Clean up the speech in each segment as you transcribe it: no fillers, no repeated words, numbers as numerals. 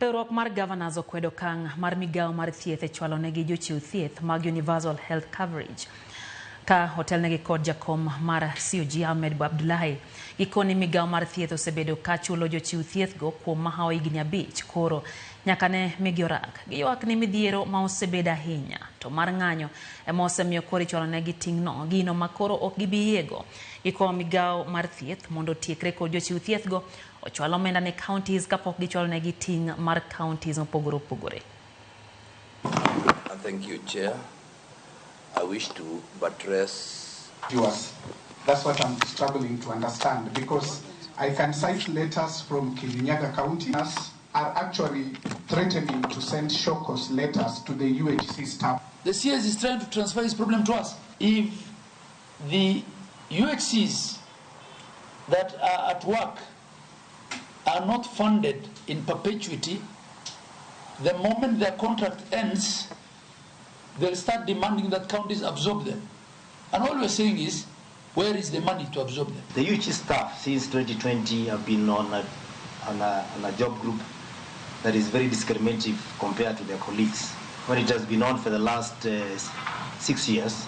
Riwruok mar Governors okwedo okang' mar migawo mar thieth e chwalo negi jochiw thieth mag Universal Health Coverage. Ka otelnegi kod jakom mar COG Ahmed Abdullahi, gikoni migawo mar thieth osebedo ka chulo jochiw thieth go kuom mahawo higni 5 koro nyaka ne migi orak. Giywak ni midhiero ma osebedo ahinya to mar ng'anyo ema osemiyo koro ichwalo negi ting'no, gino ma koro ok gibi yiego. Gikwayo migawo mar thieth mondo otiekre kod jochiw thieth go ochwal omenda ne counties kapok gichwalo negi ting' mar counties mopogore opogore. Thank you, Chair. I wish to buttress yours. That's what I'm struggling to understand, because I can cite letters from Kirinyaga County are actually threatening to send show cause letters to the UHC staff. The CS is trying to transfer his problem to us. If the UHCs that are at work are not funded in perpetuity, the moment their contract ends, they'll start demanding that counties absorb them. And all we're saying is, where is the money to absorb them? The UHC staff since 2020 have been on a job group that is very discriminative compared to their colleagues. When it has been on for the last 6 years,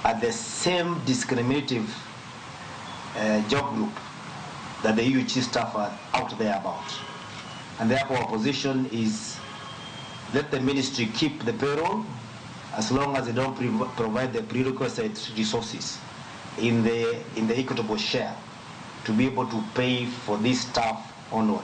at the same discriminative job group that the UHC staff are out there about. And therefore our position is let the ministry keep the payroll as long as they don't provide the prerequisite resources in the equitable share to be able to pay for this staff onward.